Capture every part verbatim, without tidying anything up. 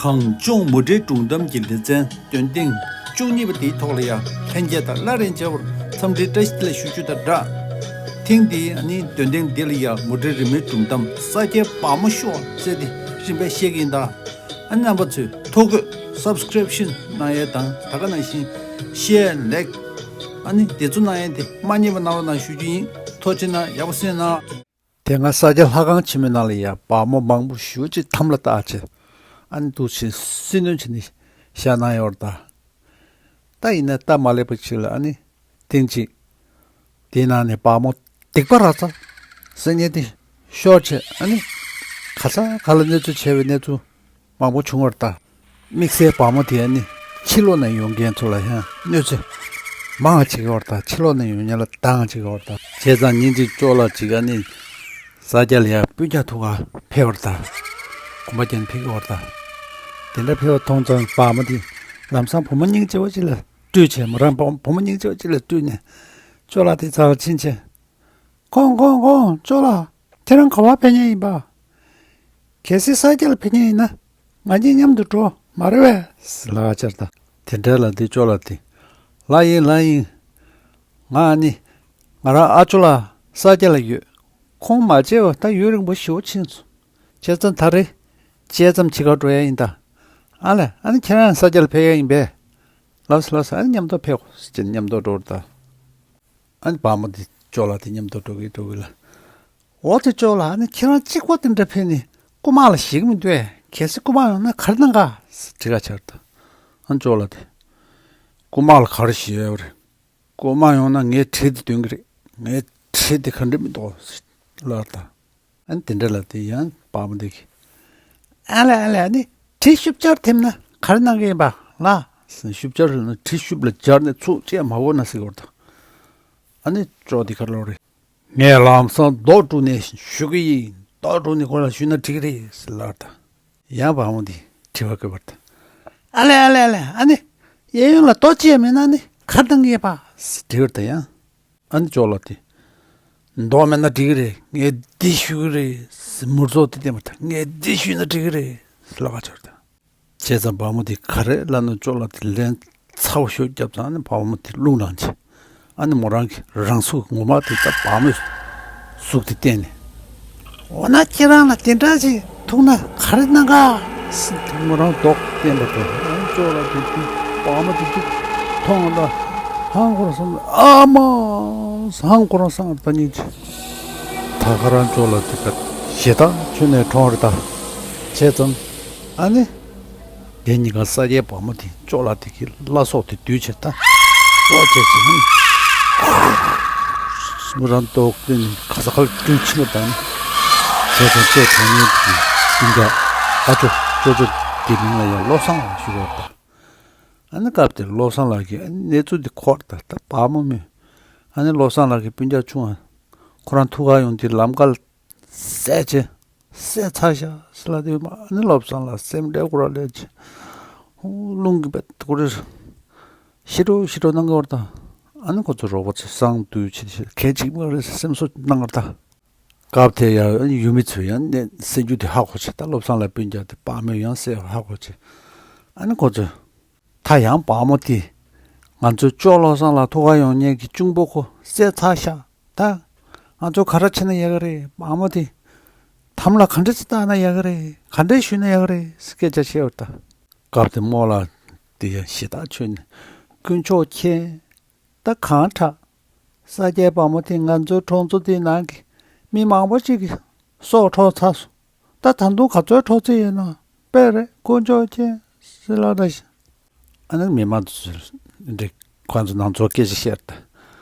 གངས་ལྗོངས་མུ་འབྲེལ་སྒྲུང་གཏམ་གྱི་ལེ་ཚན་འདོན་ཐེངས་བཅུ་གཉིས་པ་དེའི་ཐོག་ལ་ཡང་ལྷན་རྒྱས་དང་སླར་ཡང་མཇལ་བར་འཚམས་འདྲིའི་བཀྲ་ཤིས་བདེ་ལེགས་ཞུ་རྒྱུ་དང་སྦྲགས། ཐེངས་འདིའི་ཨ་ནི་འདོན་ཐེངས་འདི་ལ་ཡང་མུ་འབྲེལ་རི་མོའི་སྒྲུང་གཏམ་ས་སྐྱའི་བ་མོ་ཤོ་ཟེར་ཏེ་རིམ་པས་བཤད་ཀྱི་ཡིན་ད། ཨ་ནི་རྣམ་པ་ཚོས་ཐོ་འགོད་སབ་སི་ཀི་རིབ་ཤན་གནང་ཡས་དང་ད་ག་ནང་བཞིན་ཤེར་ལེག་ཨ་ནི་དེ་ཚོ་གནང་ཡས་དེ་མ་བསྙེལ་བ་གནང་རོགས་གནང་ཞུ་རྒྱུ་ཡིན། ཐུགས་རྗེ་གནང་། ཡག་པོ་གསན་གནང་། དེ་སྔ་ས་སྐྱ་ལྷ་ཁང་ཆེན་མོའི་ནང་ལ་ཡ་བ་མོ་མང་པོ་ཞེ་པོ་ཅིག་དམ་ལ་བཏགས་བྱས། ཨ་ནི་འདུག་སེ་བསིལ་གནོན་བྱས་ནས་བཞག་གནང་ཡོད་རེད་ད། ད་ཡིན་ན་སྟབས་མ་ལེགས་པ་ཅིག་ལ་ཨ་ནི་ཐེངས་གཅིག་དེའི་ནང་ནས་བ་མོ་སྡིག་པ་ར་ཚ་ཟེར་མཁན་དེ་ཤོར་བྱས། ཨ་ནི་ག་ས་ག་ལ་གནོད་འཚེ་བྱས་པའི་གནས་ཚུལ་མང་པོ་བྱུང་བ་རེད་ད། དམིགས་བསལ་བ་མོ་དེ་ནི་ཕྱི་ལོགས་ནས་ཡོང་མཁན་ཚོ་ལ་ཡང་གནོད་འཚེ་མང་བ་བྱེད་ཀྱི་ཡོད་རེད་ད། ཕྱི་ལོགས་ནས་ཡོང་མཁན་ལ་སྡང་བ་བྱེད་ཀྱི་ཡོད་རེད་ད། བྱས་ཙང་ཉིན་གཅིག་ཅོ་ལགས་གཅིག་ཨ་ནི་ས་སྐྱ་ལ་ཡང་སྤུན་ཀྱག་ཐུག་ག་ཕེབས་པ་རེད་ད། གོམ་པ་རྒྱག་ནས་ཕེབས་ཀྱི་ཡོད་རེད་ད། དེ་འདྲ་ཕེབས་པ་མཐོང་ཙང་བ་མོ་དེ་ལམ་སང་བུ་མོ་སྙིང་རྗེ་པོ་ཅིག་ལ་སྤྲུལ་བྱས། མོ་རང་བུ་བུ་མོ་སྙིང་རྗེ་པོ་ཅིག་ལ་སྤྲུལ་ནས་ཅོ་ལགས་དེ་རྩ་བ་ཕྱིན་བྱས། ཁོང་ཁོང་ཁོང་ཅོ་ལགས། ཁྱེད་རང་ག་པར་ཕེབས་མཁན་ཡིན་པ། གལ་སྲིད་ས་སྐྱ་ལ་ཕེབས་མཁན་ཡིན་ན་ང་གཉིས་མཉམ་དུ་འགྲོ་མ་རེད་པས། ལབ་པ་ཅིག་རེད་ད། དེ་འདྲ་ལབ་དུས་ཅོ་ལགས་དེ། ལགས་ཡིན་ལགས་ཡིན། ང་ནི་ང་རང་ཨ་ཅོ་ལགས་ས་སྐྱ་ལ་ཡོད། ཁོང་མ་མཇལ་བ་ད་ཡུན་རིང་པོ་ཞེ་པོ་ཕྱིན་སོང་། བྱས་ཙང་ད་རེས་དཔྱད་མཚམས་ཕྱེད་ཀ་འགྲོ་ཡ་ཡིན་ད། ཨ་ལས། ཨ་ནི་ཁྱེད་རང་ས་སྐྱ་ལ་ཕེབས་ཡ་ཡིན་པས། ལགས་སོ་ལགས་སོ། ཨ་ནི་མཉམ་དུ་ཕེབས་ཟེར་ནས་མཉམ་དུ་འགྲོ་རེད་ད། ཨ་ནི་བ་མོ་དེ་ཅོ་ལགས་དེ་མཉམ་དུ་འགྲོ་གི་འགྲོ་གི་ལ། འོ་དེ་ཅོ་ལགས། ཨ་ནི་ཁྱེད་རང་གཅིག་པོ་དེ་འདྲ་ཕེབས་ནས་རྐུ་མ་ལ་ཞེད་ཀྱི་མི་འདུག་གས། གལ་སྲིད་རྐུ་མ་ཡོང་ན་ག་རེ་གནང་ག་ཟེར་དྲི་ག་བྱས་རེད་ད། ཨ་ནི་ཅོ་ལགས་དེ། རྐུ་མ་ལ་ག་རེ་ཞེད་ཡོད་རེད། རྐུ་མ་ཡོང་ན་ངས་གྲི་དེ་འདོན་གི་རེད། ངས་གྲི་དེ་ག་འདྲ་མི་འདུག་ཟེར་ལབ་རེད་ད། ཨ་ནི་དེ་འདྲ་ལབ་དུས་ཡང་བ་མོ་དེ་གིས། ཨ་ལས་ཨ་ལས། ཨ་ནི་གྲི་ཤུབས་སྦྱར་ཐེབས་ན་ག་རེ་གནང་གི་ཡིན་པ་ལགས། ཤུབས་སྦྱར་ལབ་ན་གྲི་ཤུབས་ལ་སྦྱར་ནས་ཚུགས་བཅད་མ་བོར་ན་ཟེར་གྱི་ཡོད་རེད་ད། ཨ་ནི་ཅོ་དེ་ག་རེ་ལབ་རེད། ངས་ལམ་སང་རྡོ་བཀྲུགས་ནས་གཞུ་གི་ཡིན། རྡོ་བཀྲུགས་ནས་ཁོ་ལ་གཞུས་ན་འགྲིག་གི་རེད་ཟེར་ལབ་རེད་ད། ཡང་བ་མོ་དེས་དྲི་བ་བཀོད་པ་རེད་ད། ཨ་ལས་ཨ་ལས་ཨ་ལས། ཨ་ནི་གཡས་གཡོན་ལ་རྡོ་གཅིག་ཡང་མེད་ན་ནི་ག་རེ་གནང་གི་ཡིན་པ་ཟེར་དྲི་བ་རེད་ད་ཡང་། ཨ་ནི་ཅོ་ལགས་དེ། རྡོ་མེད་ན་འགྲིག་གི་རེད། ངས་འདི་གཞུ་གི་རེད་ཟེར་མུར་ཙོག་དེ་བསྟན་པ་དང་། ངས་འདི་གཞུས་ན་འགྲིག་གི་རེད་ཟེར་ལབ་པ་ཅིག་རེད་ད། བྱས་ཙང་བ་མོ་དེ་ག་རེ་ལབ་ན་ཅོ་ལགས་དེ་ལན་ཚ་པོ་ཞེ་པོ་བརྒྱབ་ཙང་། ཨ་ནི་བ་མོ་དེ་རླུང་ལངས་བྱས། ཨ་ནི་མོ་རང་གི་རང་གཟུགས་ངོ་མ་དེ་ད་བ་མོའི་གཟུགས་དེ་བསྟན་ནས། འོ་ན་ཁྱེད་རང་ལ་དེ་འདྲ་ཞིག་ཐུག་ན་ག་རེ་གནང་ག་ཟེར་དེ་མོ་རང་མདོག་བསྟན་པ་དང་། ཨ་ནི་ཅོ་ལགས་དེ་དེ་བ་མོ་དེ་དེ་མཐོང་ད། ཧང་ཁོ་རང་སངས། ཨ་མ། ཧང་ཁོ་རང་སངས་ད་ཉིན་གྱི། ད་ག་རང་ཅོ་ལགས་དེ་ག་ཞེ་ཐག་ཆོད་ནས་གྲོངས་རེད་ད། བྱས་ཙང་ཨ་ནི། དེ་གཉིས་ཀ་ས་སྐྱའི་བ་མོ་དེ་ཅོ་ལགས་དེ་གི་བླ་སྲོག་དེ་བསྡུས་བྱས་ད། ཅོག་བྱས་བྱས་ནས། མོ་རང་མདོག་བསྟན་ནས་ག་ས་ག་ལ་བསྐྲུན་ཕྱིན་པ་དང་། བྱས་ཙང་ཅོ་གྲོངས་མཁན་དེ་གི་སྤུན་ཀྱག་ཨ་ཅོ་ཅོ་ཅོ་དེ་མིང་ལ་ཡང་བློ་བཟང་ལགས་ཞུ་བ་རེད་ད། ཨ་ནི་སྐབས་དེར་བློ་བཟང་ལགས་ཀྱིས་ཨ་ནི་གནས་ཚུལ་འདི་གོ་བ་རེད་ད། ད་བ་མོ་མོས་ཨ་ནི་བློ་བཟང་ལགས་ཀྱི་སྤུན་ཀྱག་ཆུང་བ་ཁོ་རང་ཐུག་ག་ཡོང་དུས་ལམ་ཁ་ལ་བསད་བྱས། བསད་ཚར་ཤག་ཟེར་ལབ་དུས། ཨ་ནི་བློ་བཟང་ལགས་སེམས་ཁྲལ་ཁོ་རང་སླེབས་བྱས། ཧུ། རླུང་གིས་རྦད་ཁོ་རེ་ཤི་འགྲོ་ཤི་འགྲོ་གནང་གི་ཡོད་རེད་ད། ཨ་ནི་ཁོ་ཚོ་རོགས་པ་ཚོས་སང་དུས་ཕྱིན་ཆད་གད་ཅིག་མ་རེད་ཟེར་སེམས་གསོ་གནང་གི་ཡོད་རེད་ད། སྐབས་དེར་ཡང་ཡུལ་མི་ཚོས་ཡང་ནི་བསད་རྒྱུ་དེ་ཧ་གོ་བྱས། ད་བློ་བཟང་ལགས་སྤུན་ཀྱག་དེ་བ་མོས་ཡང་བསད་པ་ཧ་གོ་བྱས། ཨ་ནི་ཁོ་ཚོས། ད་ཡང་བ་མོ་དེ་ང་ཚོའི་ཅོ་བློ་བཟང་ལགས་ཐུག་ག་ཡོང་མཁན་གྱི་གཅུང་པོ་ཁོ་བསད་ཚར་ཤག། ད་ང་ཚོ་ག་རེ་བྱས་ན་ཡག་གི་རེད། བ་མོ་དེ་དམ་ལ་ག་འདྲ་ཞིག་བཏགས་ན་ཡག་གི་རེད། ག་འདྲ་གཞུས་ན་ཡག་གི་རེད་ཟེར་སྐད་ཆ་བཤད་པ་རེད་ད། སྐབས་དེར་རྨོ་ལགས་དེ་ཡང་ཞེ་ཐག་ཆོད་ནས། དཀོན་མཆོག་མཁྱེན། ད་གང་དྲག། ས་སྐྱའི་བ་མོ་དེ་ང་ཚོའི་གྲོང་ཚོ་དེའི་ནང་གི་མི་མང་པོ་ཅིག་གི་སྲོག་འཕྲོག་ཚར་སོང་། ད་ད་དུང་ག་ཚོད་འཕྲོག་རྩིས་ཡོད་ན། དཔེ་རེད། དཀོན་མཆོག་མཁྱེན་ཟེར་ལབ་ད་ཤི། ཨ་ནི་མི་མང་ཚོས་འདི་ཁོང་ཚོ་ནང་ཚོགས་སྐད་ཆ་བཤད་ད།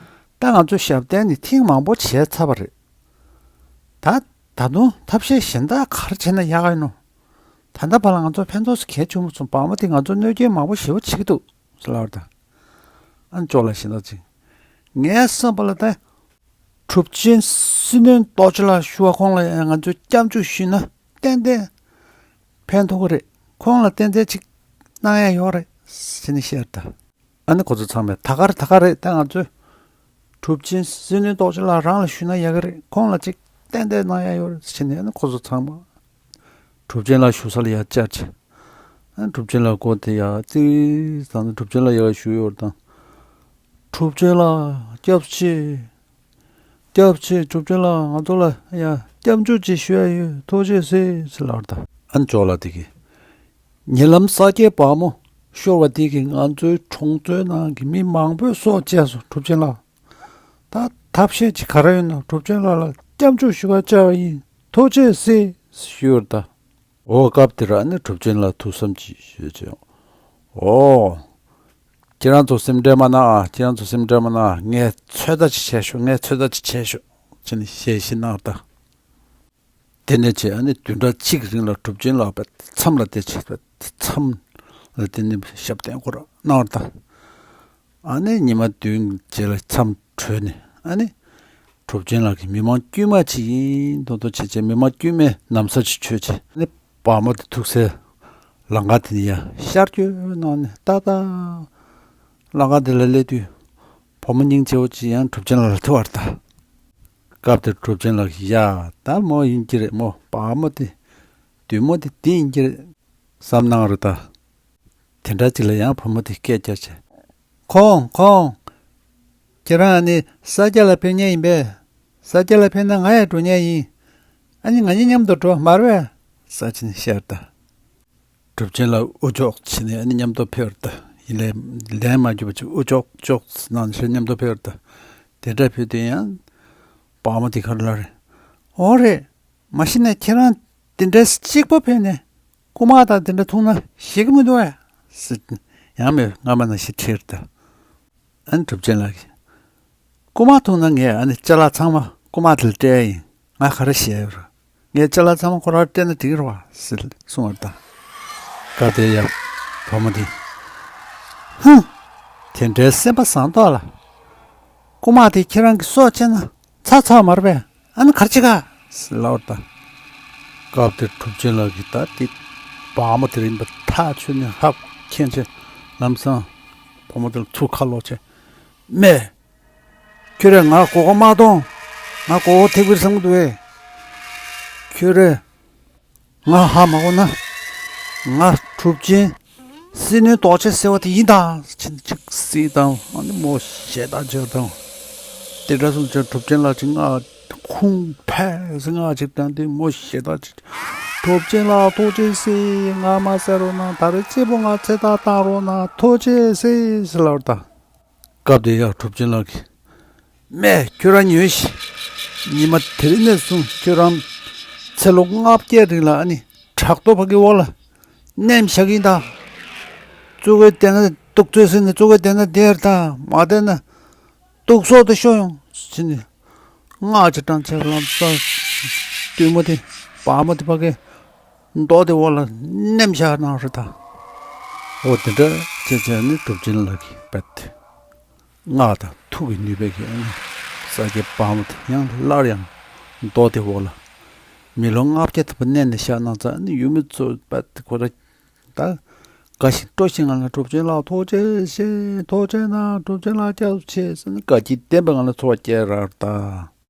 ད་ང་ཚོས་ཞབས་བརྟན་ནི་ཐེངས་མང་པོ་བྱས་ཚར་བ་རེད། ད་ད་དུང་ཐབས་ཤེས་གཞན་དག་ག་རེ་བྱས་ན་ཡག་ཡིན་ནོ། ད་ལྟ་བར་ལ་ང་ཚོ་ཕན་ཐོགས་སུ་གལ་ཆེན་པོ་སོང་། བ་མོ་དེ་ང་ཚོ་གནོད་སྐྱོན་མང་པོ་ཞེ་པོ་བྱེད་ཀྱི་འདུག་ཟེར་ལབ་པ་དང་། ཨ་ནི་ཅོ་ལགས་ཞེ་ཐག་ཅིག། ངའི་བསམ་པ་ལ་ད་གྲུབ་ཆེན་སྲིད་གནོན་རྡོ་རྗེ་ལགས་ཞུ་བ། ཁོང་ལ་ཡང་ང་ཚོས་སྐྱབས་འཇུག་ཞུས་ན་ཏན་ཏན་ཕན་ཐོགས་ཀྱི་རེད། ཁོང་ལ་ཏན་ཏན་ཅིག་གནང་ཡ་ཡོད་རེད་ཟེར་ནས་བཤད་ད། ཨ་ནི་ཁོ་ཚོ་ཚང་མས་ད་ག་རེད་ད་ག་རེད། ད་ང་ཚོས་གྲུབ་ཆེན་སྲིད་གནོན་རྡོ་རྗེ་ལགས་རང་ལ་ཞུས་ན་ཡག་གི་རེད། ཁོང་ལ་ཅིག་ཏན་ཏན་གནང་ཡ་ཡོད་རེད་ཟེར་ནས། ཨ་ནི་ཁོ་ཚོ་ཚང་མ་གྲུབ་ཆེན་ལགས་བཞུགས་ས་ལ་ཡར་བཅར་བྱས། ཨ་གྲུབ་ཆེན་ལགས་སྒོ་དེ་ཡར་ཙིག་ཙམ་ནས་གྲུབ་ཆེན་ལགས་ཡར་ཞུ་ཡོད་དང་། གྲུབ་ཆེན་ལགས་སྐྱབས་མཆི། སྐྱབས་མཆི། གྲུབ་ཆེན་ལགས་ང་ཚོ་ལ་ཡ་སྐྱབས་འཇུག་ཅིག་ཞུ་ཡ་ཡོད། ཐུགས་རྗེ་གཟིགས་ཟེར་ལབ་པ་དང་། ཨ་ནི་ཇོ་ལགས་དེ་གིས། ཉེ་ལམ་ས་སྐྱའི་བ་མོ་ཤོར་བ་དེ་གིས་ང་ཚོའི་གྲོང་ཚོའི་ནང་གི་མི་མང་པོས་སྲོག་བཅད་སོང་། གྲུབ་ཆེན་ལགས། ད་ཐབས་ཤེས་ཅིག་ག་རེ་ཡོད་ན་གྲུབ་ཆེན་ལགས་ལ་སྐྱབས་འཇུག་ཞུ་བར་བཅར་བ་ཡིན། ཐུགས་རྗེ་གཟིགས་ཞུས་པ་དང་། འོ་སྐབས་དེར་ཨ་ནི་གྲུབ་ཆེན་ལགས་ཐུགས་བསམ་ཅིག་ཞུས་བྱས། འོ། ཁྱེད་རང་ཚོ་སེམས་ཁྲལ་མ་གནང་ཨ། ཁྱེད་རང་ཚོ་སེམས་ཁྲལ་མ་གནང་། ངས་ཚོད་ལྟ་ཅིག་བྱས་ཤོག་ངས་ཚོད་ལྟ་ཅིག་བྱས་ཤོག་ཅེས་ནས་ཞལ་བཞེས་གནང་བ་དང་། དེ་ནས་བྱས་ཨ་ནི་བདུན་ཕྲག་གཅིག་གི་རིང་ལ་གྲུབ་ཆེན་ལགས་པའི་མཚམས་ལ་བསྡད་བྱས་པའི་མཚམས་ལ་དེ་ནི་ཞབས་བརྟན་སྐོར་གནང་བ་དང་། ཨ་ནི་ཉི་མ་བདུན་རྗེས་ལ་མཚམས་གྲོལ་ནས་ཨ་ནི་གྲུབ་ཆེན་ལགས་ཀྱི་མི་མང་དཀྱུས་མ་ཅིག་ཡིན་མདོག་མདོག་བྱས་བྱས་མི་མང་དཀྱུས་མས་ན་བཟའ་ཅིག་མཆོད་བྱས། ཨ་ནི་བ་མོ་དེ་ཐུག་སའི་ལམ་ཁ་དེ་ནས་ཡར་ཤར་བསྐྱོད་གནང་ནས་ཏག་ཏག་ལམ་ཁ་དེ་ལ་སླེབས་དུས་བུ་མོ་སྙིང་རྗེ་བོ་ཅིག་ཡང་གྲུབ་ཆེན་ལགས་ལ་ཐུག་པ་རེད་ད། སྐབས་དེར་གྲུབ་ཆེན་ལགས་ཀྱིས་ཡ་ད་མོ་ཡིན་གྱི་རེད། མོ་བ་མོ་དེ་བདུད་མོ་དེ་དེ་ཡིན་གྱི་རེད་བསམ་གནང་རེད་ད། དེ་འདྲ་ཅིག་ལ་ཡང་བུ་མོ་དེས་སྐད་བརྒྱབ་བྱས། ཁོང་ཁོང་། ཁྱེད་རང་ཨ་ནི་ས་སྐྱ་ལ་ཕེབས་མཁན་ཡིན་པས། ས་སྐྱ་ལ་ཕེབས་ན་ང་ཡང་འགྲོ་མཁན་ཡིན། ཨ་ནི་ང་གཉིས་མཉམ་དུ་འགྲོ་མ་རེད་པས་ཟེར་བྱས་ནས་བཤད་པ་དང་། གྲུབ་ཆེན་ལགས་དབུ་ལྕོག་བྱས་ནས་ཨ་ནི་མཉམ་དུ་ཕེབས་པ་རེད་ད། ཡིན་ལས་ལན་མ་བརྒྱབ་པ་ཅིག་དབུ་ལྕོག་ལྕོག་གནང་ནས་མཉམ་དུ་ཕེབས་པ་རེད་ད། དེ་འདྲ་ཕེབས་དུས་ཡང་བ་མོ་དེ་ག་རེ་ལབ་རེད། འོ་རེད། མ་གཞི་ནས་ཁྱེད་རང་དེ་འདྲའི་གཅིག་པོ་ཕེབས་ནས་རྐུ་མ་དང་དེ་འདྲ་ཐུག་ན་ཞེད་ཀྱི་མི་འདུག་གས་ཟེར། ཡང་མོས་སྔ་མ་ནང་བཞིན་དྲིས་པ་དང་། ཨ་ནི་གྲུབ་ཆེན་ལགས་ཀྱིས། རྐུ་མ་ཐུག་ན་ངས་ཨ་ནི་ཅ་ལག་ཚང་མ་རྐུ་མ་དེ་ལ་སྤྲད་ཡ་ཡིན། ང་ག་རེ་བྱེད་ཡ་ཡོད་རེད། ངས་ཅ་ལག་ཚང་མ་ཁོ་རང་སྤྲད་ན་འགྲིག་གི་རེད་པ་ཟེར་གསུངས་པ་དང་། སྐབས་དེར་ཡང་བུ་མོ་དེས། ཧུམ། དེ་འདྲའི་སེམས་པ་བཟང་མདོག་ལ། རྐུ་མ་དེས་ཁྱེད་རང་གི་སྲོག་བཅད་ན་ཚར་ཚར་མ་རེད་པས། ཨ་ནི་ག་རེ་བྱེད་ག་ཟེར་ལབ་པ་དང་། སྐབས་དེར་གྲུབ་ཆེན་ལགས་ཀྱིས་ད་དེ་བ་མོ་དེ་རིང་པ་ཐག་ཆོད་ནས་ཧབ་མཁྱེན་བྱས་ལམ་སང་བུ་མོ་དེ་ལ་ཚུར་ཁ་ལོག་བྱས། སྨྲས། ཁྱོད་རས་ང་མགོ་སྐོར་མ་གཏོང་། ང་མགོ་སྐོར་ཐེག་པར་བསམ་གྱི་འདུག་གས། ཁྱོད་རས་ང་ཧ་མ་གོ་ན། ང་གྲུབ་ཆེན་སྲིད་ནོར་རྡོ་རྗེ་ཟེར་བ་དེ་ཡིན་ད་ཟེར་ཅིག་སྲིད་དང་ཨ་ནི་མོ་ཞེ་དྲག་བྱས་དང་། དེ་འདྲ་སོང་ཙང་གྲུབ་ཆེན་ལགས་ཀྱིས་ང་ཁུངས་ཕེབས་ཟེར་ང་ཅིག་དྲན་དུས་མོ་ཞེ་དྲག་ཅིག་གྲུབ་ཆེན་ལགས་ཐུགས་རྗེ་གཟིགས། ང་མ་ཟེར་རོགས་གནང་། ད་རེས་གཅིག་པོ་ང་ཚེ་ཐར་བཏང་རོགས་གནང་། ཐུགས་རྗེ་གཟིགས་ཟེར་ལབ་པ་དང་། སྐབས་དེར་ཡང་གྲུབ་ཆེན་ལགས་ཀྱིས། སྨྲས། ཁྱོད་རང་ཉོན་ཞིག་ཉི་མ་དེ་རིང་ནས་བཟུང་ཁྱོད་རང་ཚེ་ལོ་ལྔ་བརྒྱའི་རིང་ལ་ཨ་ནི་བྲག་རྡོ་ཕ་གི་འོག་ལ་མནན་བཞག་གི་ཡིན་ད། ཙོག་གེ་བསྡད་ན་སྡུག་ཚོད་ཟིན་ནས་ཙོག་གེ་བསྡད་ན་བསྡད་ར་ད། མ་བསྡད་ན་སྡུག་སྲོག་དེ་ཤོར་ཡོང་ཟེར་ནས་སྔགས་ཅིག་བགྲངས་བྱས་ལམ་སང་བདུད་མོ་དེ་བ་མོ་དེ་ཕ་གི་རྡོ་དེ་འོག་ལ་མནན་བཞག་གནང་རེད་ད། འོ་དེ་འདྲ་བྱས་བྱས་ནས་གྲུབ་ཆེན་ལགས་ཀྱིས་རྦད་དེ་སྔགས་དང་ཐུགས་ཀྱི་ནུས་པས་ཀྱིས་ཨ་ནི་ས་སྐྱའི་བ་མོ་དེ་ཡང་སླར་ཡང་རྡོ་དེ་འོག་ལ་མི་ལོ་ལྔ་བརྒྱ་ཐམ་པ་མནན་ནས་བཞག་གནང་ཙང་ཨ་ནི་ཡུལ་མི་ཚོ་རྦད་དེ་ཁོ་ར་ད་དགའ་ཞིང་སྤྲོ་ཞིང་ངང་ལ་གྲུབ་ཆེན་ལགས་ཐུགས་རྗེ་ཆེ། ཐུགས་རྗེ་གནང་། གྲུབ་ཆེན་ལགས་སྐྱབས་སུ་མཆི་ཟེར་ནས་དགའ་སྐྱིད་ལྡན་པའི་ངང་ལ་འཚོ་བ་སྐྱེལ་ར་ད།